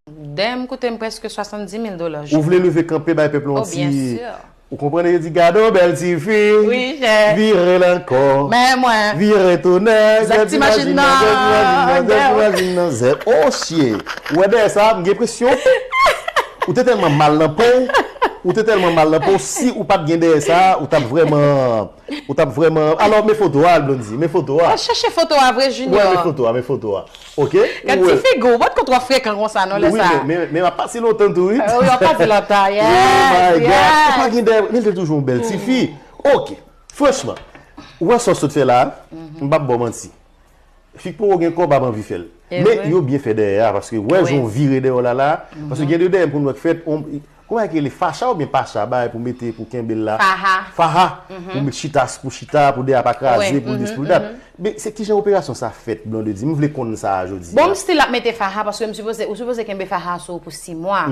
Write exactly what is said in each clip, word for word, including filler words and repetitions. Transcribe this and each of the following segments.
Dèyè m koute m prèske swasanndimil dola. Ou vle leve kanpe bay pèp la yon ti... Ou konprann, yo di, "Gade yon bèl tifi, vire l ankò, men mwen, vire tounen, zèk ti machin nan, zèk ti machin nan, zèk ti machin nan, zèk." Oh shit. Ou wè dèyè sa, m gen presyon. Ou te tèlman mal nan po w, ou te tèlman mal nan po w, si ou pa t gen dèyè sa, ou t ap vrèman, ou t ap vrèman, alò, men foto a, Blondy, men foto a. Al chèche foto a vre, Junior. Wè, men foto a, men foto a. Ok? Gad ti figi w, ou pa t konn twò frekan konsa non lè sa. Wi, men, men, men m ap pase lontan tou, wi. Wi, w ap pase lontan, yes, yes. Oh my God. Ou pa gen dèyè, men l te toujou yon bèl tifi. Ok. Franchman, ou wè sa w sot fè la, m p ap ba w manti. Fik pou w gen kòb ap anvi fè l. Men yo byen fè dèyè a, paske wè jan w vire dèyè w la la, paske gen de dèyè m konn wè k fèt, kòman e rele, facha oubyen pacha, bagay pou mete, pou kenbe l la. Faha. Faha. Pou met chita, pou chita, pou dèyè a pa kraze, pou dis, pou dat. Men se kijan operasyon sa fèt, Blondedy? M vle konn sa a jodi a. Bon, m still ap mete faha, paske m sipoze, ou sipoze kenbe faha sou ou pou sis mwa.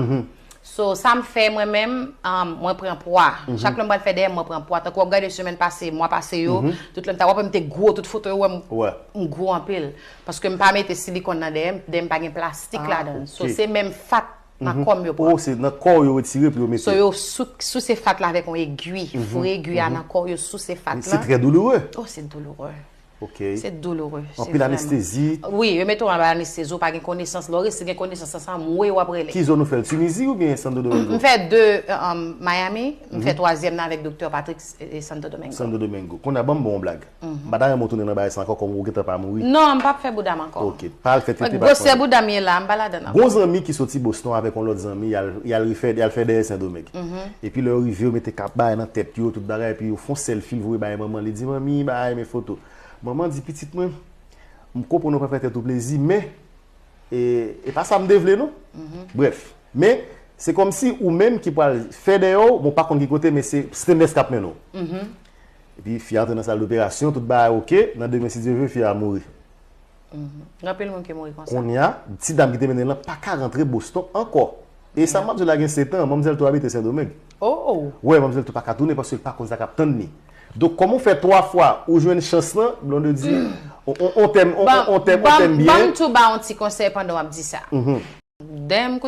So, sa m fè mwen menm, um, mwen pran pwa. Chak lè m pral fè dèyè, mwen pran pwa. Tankou w ap gade semèn pase, mwa pase yo, tout lè m ta, w ap wè m te gwo, tout foto yo wè m, m gwo anpil. Paske m pa mete silikòn nan dèyè m, dèyè m pa gen plastik ladan l. So, se menm fat nan kò m yo pran. Oh, se nan kò w yo retire pou yo mete. So, yo sou, souse fat la avèk yon egwi, foure egwi a nan kò w, yo souse fat la. Se trè douloure. Oh, se douloure. Ok. Se douloure. Anpil anestezi. Wi, yo mete w anba anestezi, ou pa gen konesans. Lè w resi gen konesans ansanm, wi, w ap rele. Ki zòn ou fè l? Tinizi oubyen Santo Domingo? M fè de, um, Miami, m fè twazyèm nan avèk Doktè Patrick e, e Santo Domingo. Santo Domingo. Kounye a, ban m ba w yon blag. M pa ta renmen w tounen nan bagay sa ankò, kòm ou gentan pa mouri. Non, m p ap fè bouda m ankò. Ok, pa al fè tete, pa al fè... Gwosè bouda m ye la, m pa ladan ankò. Gon zanmi ki soti Boston avèk yon lòt zanmi, y al, y al refè, y al fè dèyè Sendomeng. Epi lè yo rive, yo mete kap bagay nan tèt yo, tout bagay, epi yo fè yon sèlfi, l voye bay manman, li di, "Manmi, bagay, men foto." Manman di, "Pitit mwen, m konprann ou pa fè tèt ou plezi, men e, e pa sa m te vle, non." Brèf, men se kòmsi ou menm ki pral fè dèyè w, bon, pa konn ki kote, men se stainless k ap mennen w. Epi fi a antre nan sal doperasyon, tout bagay oke, nan demen, si Dye vle, fi a mouri. Gen anpil moun ki mouri konsa. Kounye a, ti dam ki te mennen l lan pa ka rantre Boston ankò. E sa m ap di w la gen sèt an, manmzèl tou abite Sendomeng. Oh! Wè, manmzèl tou pa ka tounen paske l pa konn sa k ap tann li. Donk, kòman w fè twa fwa, ou jwenn chans lan, Blondedy, on, on, on tèm, on, on, on tèm, on tèm byen. Ban m tou ba w yon ti konsèy pandan w ap di sa. Dèyè m